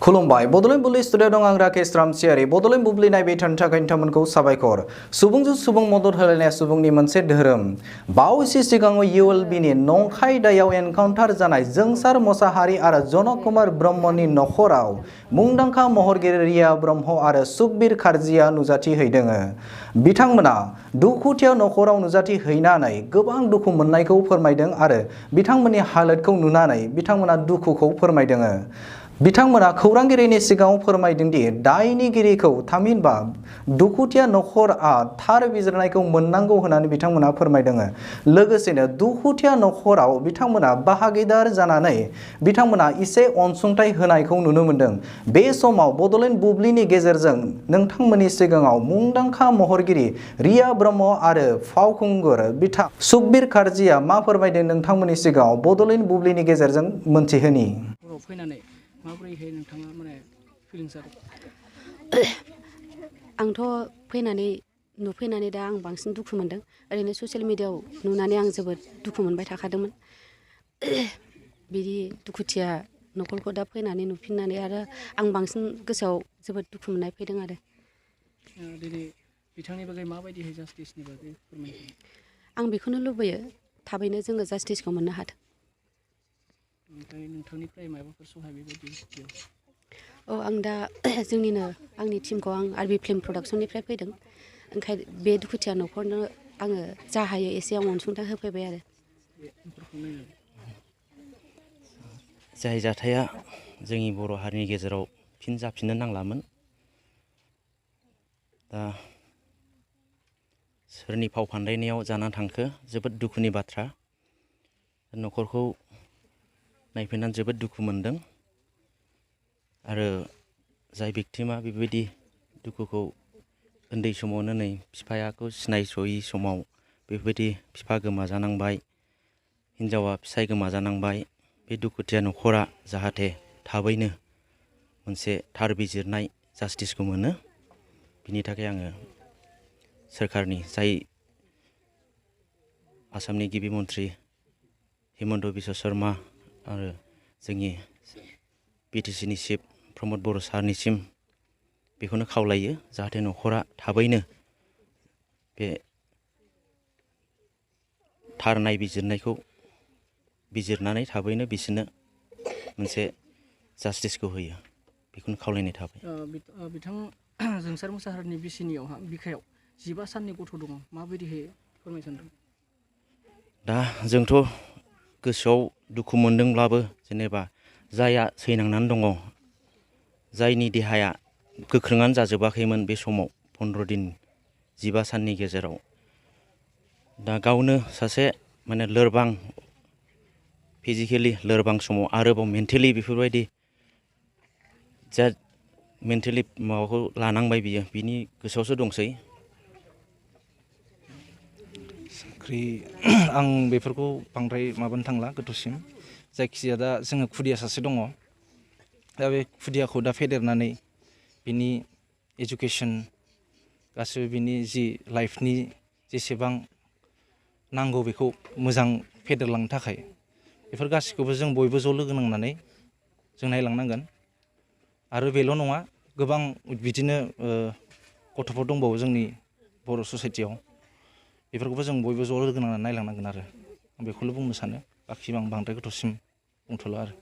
खुलुमबाय बड'लेण्ड बुब्लि स्टुडिअ दं आं राकेश रामसियारि बड'लेण्ड बुब्लि नायबाय थानो थाखाय नोंथांमोनखौ साबायखर सुबुंजों सुबुं मदद होलायनाया सुबुंनि मोनसे धोरोम बावैसो सिगाङाव ULB-नि नंखाय दायाव एनकाउन्टार जानाय जोंसार मोसाहारि आरो जनक कुमार ब्रह्मनि नखराव मुंदांखा महरगिरि रिया ब्रह्म आरो सुखबीर खारजिया नुजाथि हैदों बिथांमोना दुखुथिया नखराव नुजाथि हैनानै गोबां दुखु मोननायखौ फोरमायदों आरो बिथांमोननि हालोदखौ नुनानै बिथांमोना दुखुखौ फोरमायदों बिथांमोना खौरांगिरिनि सिगाङाव फोरमायदों दि दायनिगिरिखौ थामहिनबा दुखुथिया नखरआ थार बिजिरनायखौ मोननांगौ होननानै बिथांमोना फोरमायदों लोगोसेनो दुखुथिया नखराव बिथांमोना बाहागीदार जानानै बिथांमोना एसे अनसुंथाइ होनायखौ नुनो मोनदों बे समाव बड'लेण्ड बुब्लिनि गेजेरजों नोंथांमोननि सिगाङाव मुंदांखा महरगिरि रिया ब्रह्म आरो फावखुंगुर बिथां सुखबीर खारजिया मा फोरमायदों नोंथांमोननि सिगाङाव बड'लेण्ड बुब्लिनि गेजेरजों मोनथिहोनि माबोरैहाय नोंथाङा माने फिलिंस जादों आंथ' नुफैनानै दा आं बांसिन दुखु मोनदों ओरैनो ससियेल मिडियायाव नुनानै आं जोबोद दुखु मोनबाय थाखादोंमोन बिदि दुखुथिया नखरखौ दा फैनानै नुफिननानै आरो आं बांसिन गोसोआव जोबोद दुखु मोननाय फैदों आरो दिनै बिथांनि बागै माबायदिहाय जास्टिसनि बागै फोरमायनो आं बेखौनो लुबैयो थाबैनो जोङो जास्टिसखौ मोननो हाथों ओमफ्राय नोंथांनिफ्राय माबाफोर सहाय बेबायदि आं दा आंनि टिमखौ आं आरबि फिल्म प्रडाक्सननिफ्राय फैदों ओंखायनो बे दुखुथिया नखरनो आङो जा हायो एसे आं अनसुंथाइ होफैबाय आरो जाय जाथाया जोंनि बर' हारिनि गेजेराव फिन जाफिननो नांलामोन दा सोरनि फाव फान्दायनायाव जानानै थांखो जोबोद दुखुनि बाथ्रा नखरखौ नायफैनानै जोबोद दुखु मोनदों आरो जाय भिक्टिमा बेबायदि दुखुखौ उन्दै समावनो नै बिफायाखौ सिनायस'यै समाव बेबायदि बिफा गोमाजानांबाय हिन्जावा फिसाय गोमाजानांबाय बे दुखुथिया नखरा जाहाथे थाबैनो मोनसे थार बिजिरनाय जास्टिसखौ मोनो बिनि थाखाय आङो सोरखारनि जाय आसामनि गिबि मन्थ्रि हिमन्त बिश्व शर्मा आरो जोंनि BTC-नि चिफ प्रमद बर' सारनिसिम बेखौनो खावलायो जाहाथे नखरा थाबैनो बे थार नायबिजिरनायखौ बिजिरनानै थाबैनो बिसोरनो मोनसे जास्टिसखौ होयो बेखौनो खावलायनाय थाबाय बिथां जोंसार मोसाहारिनि बिखायाव 15 साननि गथ' दङ माबायदिहाय फोरमायनो सानदों दा जोंथ' गोसोआव दुखु मोनदोंब्लाबो जेनेबा जायहा सैनांनानै दङ जायनि देहाया गोख्रोङानो जाजोबाखैमोन बे समाव 15 दिन 15 साननि गेजेराव दा गावनो सासे माने लोरबां फिजिकेलि लोरबां समाव आरोबाव मेन्टेलि बेफोरबायदि जा मेन्टेलि माबाखौ लानांबाय बियो बिनि गोसोआवसो दंसै आं बेफोरखौ बांद्राय माबानो थांला गोथौसिम जायखिजाया दा जोङो खुदिया सासे दङ दा बे खुदियाखौ दा फेदेरनानै बिनि एजुकेसन गासिबो बिनि जि लाइफनि जेसेबां नांगौ बेखौ मोजां फेदेरलांनो थाखाय बेफोर गासिखौबो जों बयबो ज' लोगो नांनानै जों नायलांनांगोन आरो बेल' नङा गोबां बिदिनो गथ'फोर दंबावो जोंनि बर' ससाइटियाव बेफोरखौबो जों बयबो ज' लोगो नांनानै नायलांनांगोन आरो आं बेखौल' बुंनो सानो बाखि आं बांद्राय गोथौसिम बुंथ'ला आरो